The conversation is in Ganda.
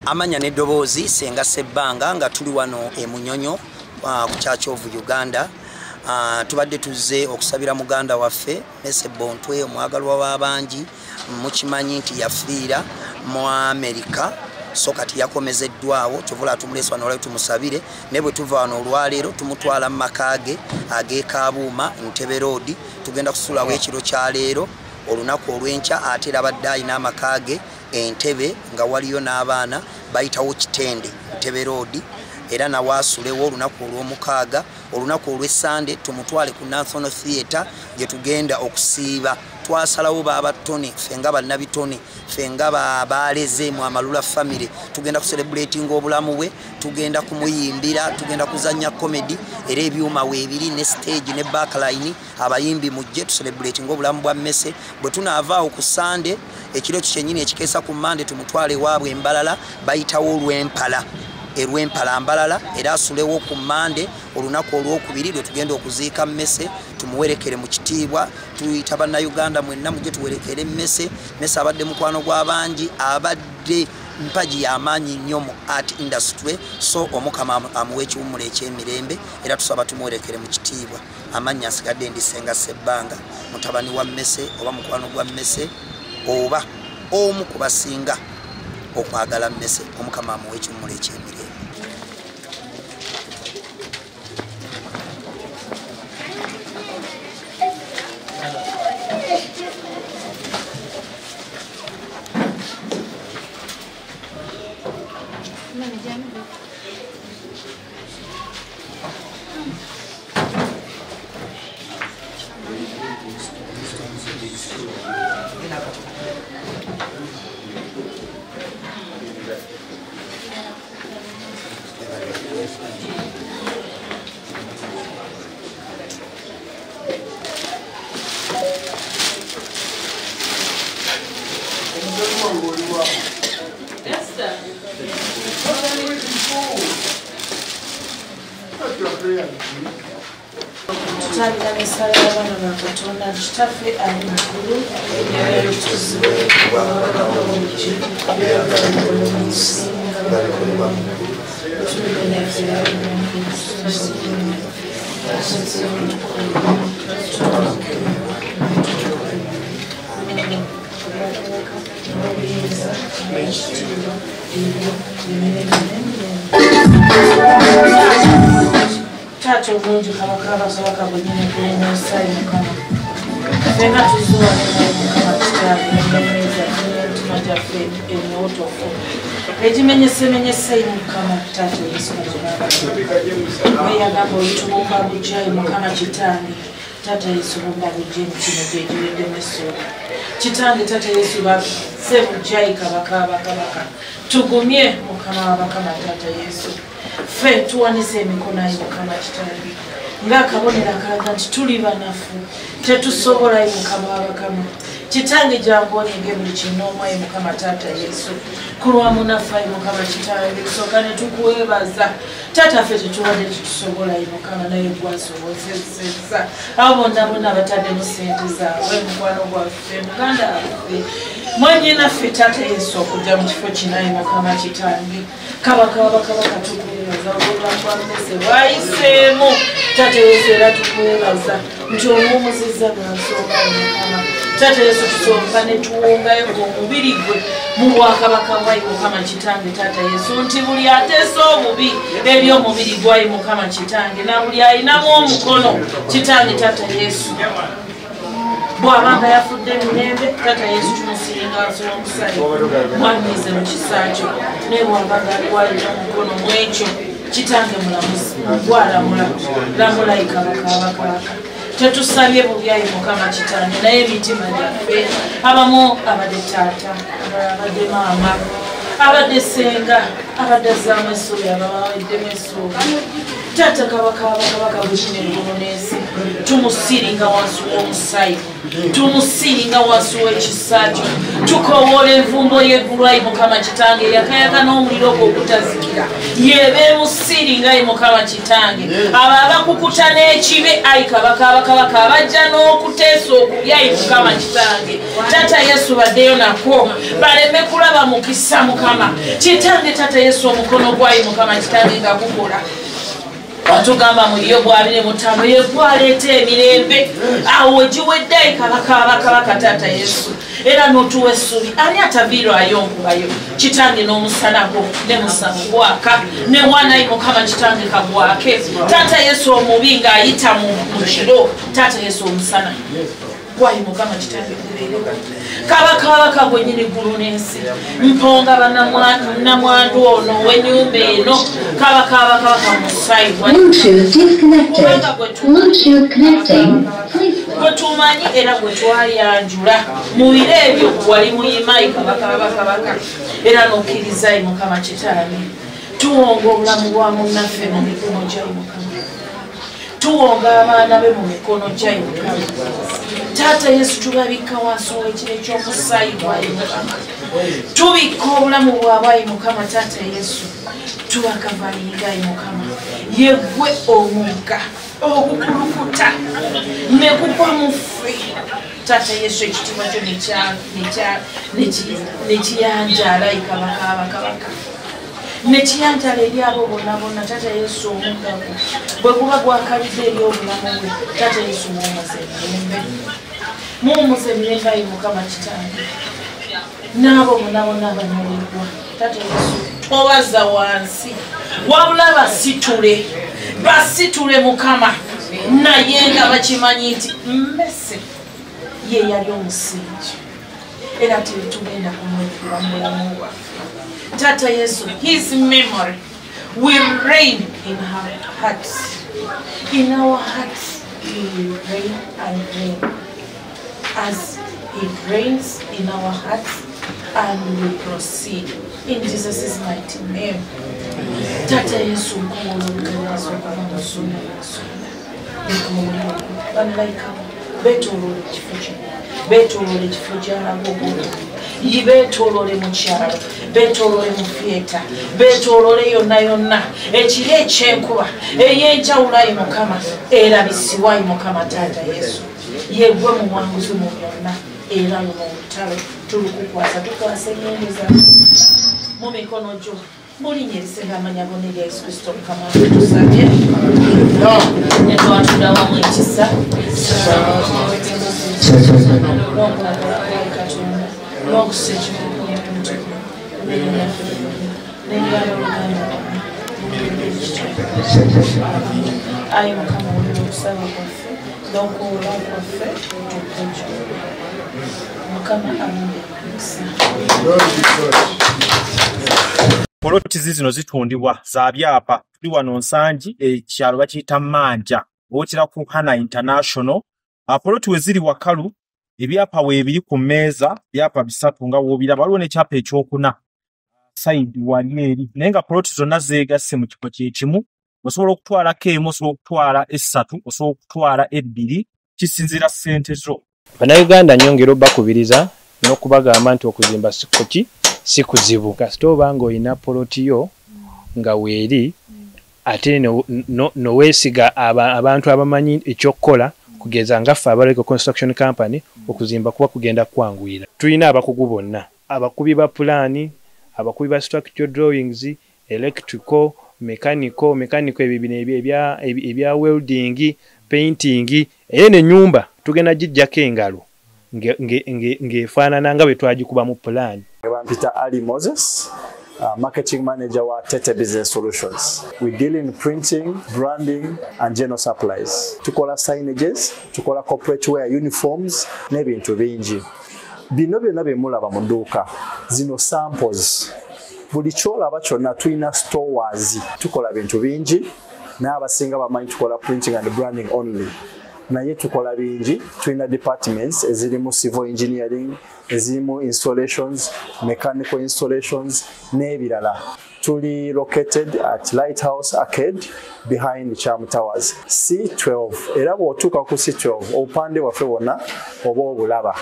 Amanya n'eddoboozi Senga Sebbanga nga tuli wano e Munyonyo ku Church of Uganda. Tubadde tuzze okusabira muganda waffe Messe Bontwe, omwagalwa w'abangi. Mukimanyi nti yafiira mu Amerika, so kati yakomezeddwawo, kyovula tumuleese wano olwaleero tumusabire. Naye bwe tuva wano olwaleero tumutwala mu maka ge ag'e Kabuuma, Ntebe Road. Tugenda kusulawo ekiro kya leero, olunaku olw'enkya. Ate era abadde alina amaka ge Entebe nga waliyo n'abaana, bayitawo Kitende, Ntebe Road, era nawe asulewo olunaku olw'omukaaga. Olunaku olw'essande tumutwale ku National Theatre gye tugenda okusiiba. Twasalawo baabatone ffe nga bannabitone, ffe nga baaleze mu Amalula family, tugenda kucelebratinga obulamu bwe, tugenda kumuyimbira, tugenda kuzannya comedy, era ebyuma weebiri ne stage ne backline. Abayimbi mujje tucelebratinga obulamu bwa Messe. Bwe tunaavaawo ku Sande, ekiro kyo kyennyini ekikeesa ku Mande, tumutwale ewaabwe Embalala, bayitawo Olwempala, erwempala Mbalala, era asulewo ku Mande. Olunaku olwokubiri lwe tugenda okuziika Mmese, tumuwerekere mu kitiibwa. Tuyita Bannayuganda mwenna mujje tuwerekere Mmese. Mmese abadde mukwano gw'abangi, abadde mpagi y'amaanyi nnyo mu art industry, so Omukama amuwe ekiwummulo eky'emirembe, era tusaba tumuwerekere mu kitiibwa. Amannya nsigadde ndi Senga Sebbanga, mutabani wa Mmese oba mukwano gwa Mmese oba omu ku basinga okwagala Mmese. Omukama amuwe ekiwummulo eky'emirembe. Tutandika n'essaala y'abaana ba Katonda. Kitaffe ali mu ggulu, erinnya lyo litukuzibwe, mu nsi nga bwe mu ggulu. Otuwe emmere ya buli lunaku, obuyinza n'ekitiibwa ebyo emirembe n'emirembe. Taata omulungi, Kabaka abakabaka bwennyini, kulina Mukama, ffenna tuzze wano, Mukama Kitange, n'emmeeme zaffe n'emitima gyaffe emiwotofu egimenyesemenyese. Mukama Taata Yesu, weyagamba olitubumba buggya. Mukama Kitange, Taata Yesu, bumba buggya emitima gyegiweddemu essuubi. Kitange, Taata Yesu, basse buggya. Kabaka abakabaka, tugumye. Mukama wabakama, Taata Yesu, ffe tuwanise emikono ayi Mukama Kitange ng'akabonero akalaga nti tuli banafu, tetusobola. Ayi Mukama wabakama, Kitange, jangu onyige buli kinoomu. Ayi Mukama Taata Yesu, ku lwa munaffe, ayi Mukama Kitange, tusooka ne tukwebaza. Taata, ffe tetuwadde, tetusobola, ayi Mukama, naye gwasobozesezza. Abo bonna bonna bataddemu sente zaabwe, mukwano gwaffe, muganda waffe, mwannyinaffe, Taata Yesu, okujja mu kifo kino, ayi Mukama Kitange, Kabaka wabakabaka, tukwebaza obulamu bwa Mmese bwayiseemu. Taata Yesu, era tukwebaza nti omuwumuzizza lwansonga. Mukama Taata Yesu, tusooka ne tuwongayo omubiri gwe mu bwakabaka bwayi Mukama Kitange, Taata Yesu, nti buli ateesa obubi eri omubiri gwayi Mukama Kitange, na buli ayinamu omukono, Kitange, Taata Yesu, bw'abanga yafudde emirembe, Taata Yesu, tumusiinga nsi w'omusayi, mwanyize mu kisa kyo. Naye bw'abanga aliwalina omukono mu ekyo, Kitange mulamuzi, gwalamula, lamulayi Kabaka abakabaka. Tetusabye bubyayi, Mukama Kitange, naye emitima gyaffe, abamu abadde taata, abalala abadde maama, abadde senga, abadde azzaamu essuubi, ababaweddemu essuubi. Taata, Kabaka abakabaka, bwekina eggulu n'ensi. Tumusiringa wansi w'omusaayi, tumusiringa wansi w'ekisa kyo. Tukowoola envumbo y'eggulu ayi Mukama Kitange, yakayaka n'omuliro gwo ogutazikira, yebeemusiringa ayi Mukama Kitange. Abo abakukuta n'ekibi ayi Kabaka abakabaka, abajja n'okuteesa okubi ayi Mukama Kitange, Taata Yesu baddeyo nakwo baleme kulaba mukisa. Mukama Kitange, Taata Yesu, omukono gwayi Mukama Kitange nga gukola. Watugamba mu Yobu 25, yegwaleeta emirembe awo wegiwedde ayi Kabaka abakabaka, Taata Yesu, era n'otuwa essuubi. Ani ataviirwayo nkubayo Kitange n'omusana gwo ne musango gwaka ne wanayi Mukama Kitange kagwake. Taata Yesu, omubi ng'ayita mu kiro, Taata Yesu, omusana gwayi Mukama Kitange gubeerewo. Kabaka wabaka gwenyini ggulu n'ensi, mponga bannamwandu ono ow'ennyumba eno, Kabaka abakabaka, musaayi gwe tumanyi era gwe twayanjula mu biro ebyo wali muyimayi, Kabaka abakabaka, era n'okkirizayi Mukama Kitange. Tuwonga obulamu bwa munnaffe mu mikono gyayi Mukama, tuwonga abaana be mu mikono gyayi Mukama Taata Yesu. Tubabikka wansi w'ekiro eky'omusaayi gwayi Mukama, tubikka obulamu bwabwe ayi Mukama Taata Yesu, tubakavalinga ayi Mukama. Yeggwe omugga ogukulukuta ne gugwa mu ffe, Taata Yesu, ekitiibwa kyo nekiyanjaala ayi Kabaka abakabaka, nekiyanjala eri abo bonna bonna. Taata Yesu, omugga gwo bwe guba gwakalidde eri obulamu bwe, Taata Yesu, muwumuze emirembe, muwumuze emirembe ayi Mukama Kitange. N'abo bonna bonna abanyoleddwa, Taata Yesu, tobaza wansi wabula basitule, basitule Mukama, naye nga bakimanyi nti mmese ye yali omusingi era tetugenda kumwekula mu bulamu bwaffe. Taata Yesu, his memory will reign in our hearts. In our hearts he will reign and reign as he reigns in our hearts, and we proceed in Jesus' mighty name. Taata Yesu, nkowola olugalazo okuva mu nsonda y'ensonda, leka omuliro bamalayika beetooloola ekifo kino, beetooloola ekifo gy'alaga obwomu, beetooloole mu kyalo, beetooloole mu theatre, beetooloole yonna yonna. Ekiro ekyenkuba ey'enjawulo ayi Mukama erabisibwa ayi Mukama Taata Yesu. Yeggwe muwanguzi mu byonna, era luno olutalo tulukukwasa, tukwasa engendo zaffe mu mikono gyo, mulinnya erisinga amanya gonna erya Yesu Kristo Mukama waffe tusabye netwatula wamu. Ekisa n'okwagala kwa Katonda n'okussa ekimu omuntu emirimu yaffe n'ebyabaluganda bonna. Ayi Mukama, wulira okusaba kwaffe n'okuwula kwaffe tukujo. Mukama abawe omukisa. Poloti zino zitundibwa za byapa. Tuli wano Nsangi, ekyalo bakiyita Manja, wootera ku Hana International. Poloti we ziri wakalu, ebyapa weebiri ku mmeeza, byapa 3 nga woobiraba. Waliwo n'ekyapa ekyokuna side wali eri, naye nga poloti zonna zeegasse mu kifo kye kimu. Osobola okutwalako emu, osobola okutwala 3, osobola okutwala 2, kisinziira ssente zo. Bannayuganda, nyongera obbakubiriza n'okubagamba nti okuzimba sikuki, si kuzibu, kasita oba ng'olina poloti yo nga weeri, ate noweesiga abantu abamanyi ekyokukola, kugeza nga ffe aba Lego Construction Company, okuzimba kuba kugenda kwanguyira. Tulina abakugu bonna, abakubi ba pulaani, abakubi ba structural drawings, electrical, mechanical, ebyo bino ebya welding, painting. Era eno ennyumba tugenda gijjako engalo ng'efaanana nga bwe twagikuba mu pulaani. Bampita Ali Moses, marketing manager wa Tete Business Solutions. We deal in printing, branding and general supplies. Tukola signages, tukola corporate wear, uniforms n'ebintu bingi. Bino byonna bye mulaba mu dduuka, zino samples. Buli kyolaba kyonna tulina stores. Tukola bintu bingi, naye abasinga bamanyi tukola printing and branding only. Naye tukola bingi, tulina departments ezirimu civil engineering, ezirimu installations, mechanical installations n'ebirala. Tuli located at Lighthouse Arcade behind Cham Towers C12, era bw'otuuka ku C12 obupande bwaffe bwonna oba obulaba.